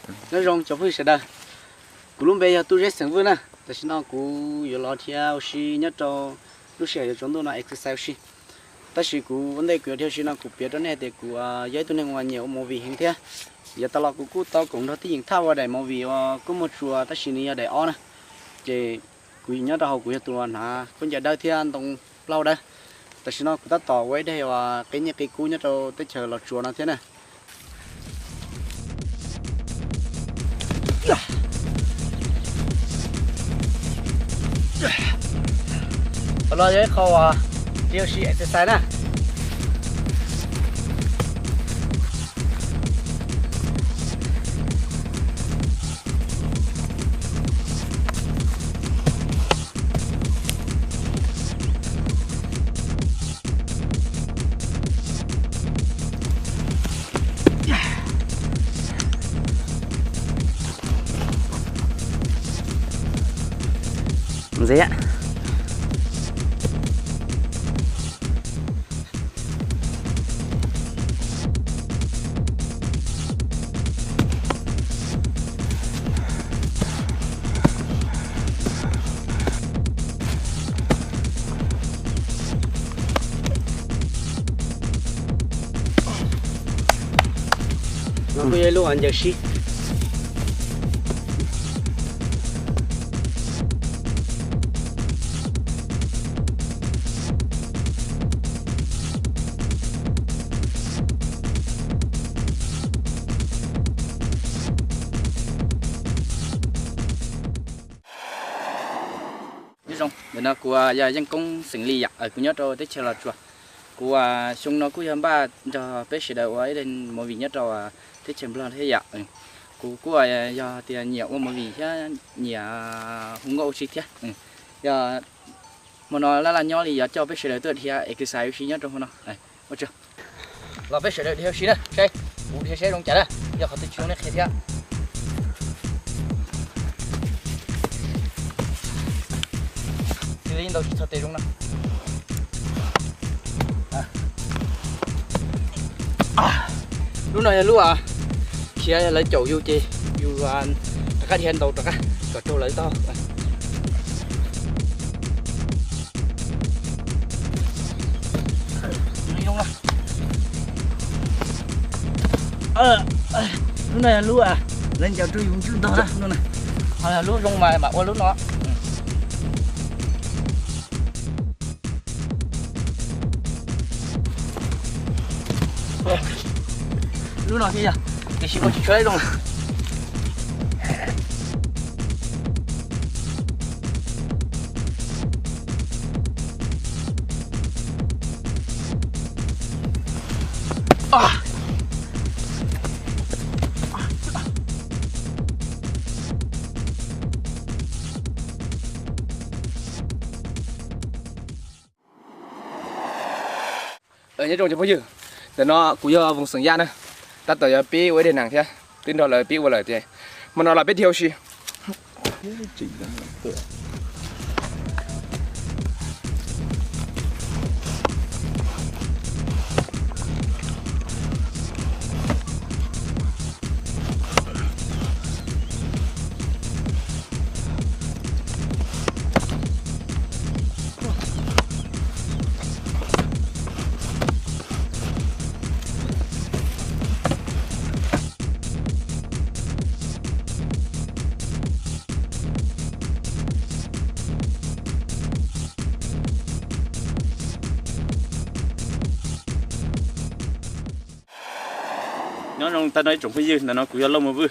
Nyob zoo cov phooj ywg sawv daws, kuv lub npe yog Tub Zeb xeem Vwj na. Tam sim no kuv yuav los dhia ua si nyob rau lub sij hawm yuav tsaus ntuj no exercise ua si. Tab sis kuv ua ntej kuv yuav dhia ua si no kuv piav rau nej tias kuv yog ib tug neeg uas nyiam ua movie heev thiab. Yav tas los kuv kuj tau koom nrog tib yeem thaj ua daim movie uas kuj muaj tsua tab sis nws yog daim ob na. Ces kuv nyob rau hauv kuv yog tus hnav khaub ncaws dawb thiab ntoo plaub dawb. Tam sim no kuv tab tom ua ib daim uas qi nyiaj qi kub nyob rau teb chaws Los Tsuas no thiab na. Qhov no yog ib qho uas dhia ua si exercise na. Ntxiv. No kuj yog ib lub ncaws sib. Nyob zoo, ntawm no kuv yog Yeej Koob xeem Lis yom, kuv nyob rau teb chaws Los Tsuas. Kuv xyoo no kuj yog npaj nrog peb sawv daws ua ib daim movie nyob rau teb chaws Nplog thiab yom. Kuv kuj yog tias nyiam ua movie thiab nyiam hu nkauj ua si thiab. Yog hmo no laj laj nyob li yuav coj peb sawv daws tuaj dhia exercise ua si nyob rau hmo no. Ua tsaug. Los peb sawv daws dhia ua si na, seb kuv dhia seb zoo cas na, yog qhov twg tsis zoo nej qhia thiab. Cia li ntau tsis txog tes zoo no. Lub no yog lub khiav lawv caum yus ces yus rov qab dhia ntaus rov qab kom raug lawv tau. Lub no yog lub lawv ncaws rau yus ntswj ntog na, lub no na. Ho yog lub zoo mas mam ua lub no. Lub no thiab yog, tiam sis ua tsis tshua zoo. Nyob zoo cov phooj ywg, ntawm no kuv yog Voos xeem Yaj na, tab tom yuav pib ua ib daim nees thiab, twb nrog lawv pib ua lawm ces hmo no los peb dhia ua si. Nyob zoo tag nrho ib tsoom phooj ywg, ntawm no kuv yog Lauj Mus Vwj.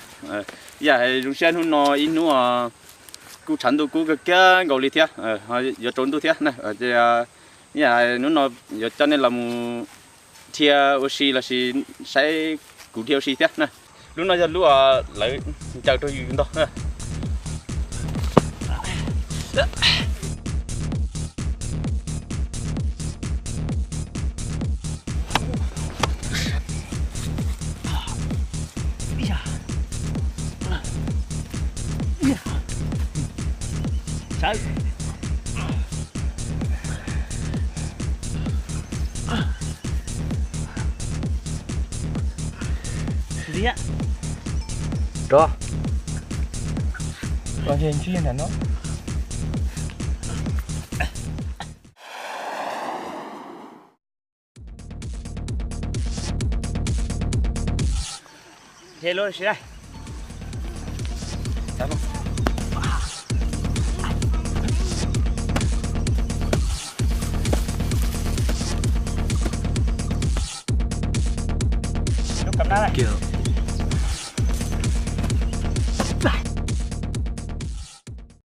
Yam zoo siab hnub no ib hnub kuj tshav ntuj kub kawg kiag nkaus li thiab, yuav tsaus ntuj thiab na. Ces hnub no yuav coj nej los mus dhia ua si lossis saib kuv dhia ua si thiab na. Lub no yog lub lawv ncaws rau yus ntog. Ntxiv. Rov los ntsib nram no. Hello, si dai. Lub kam na.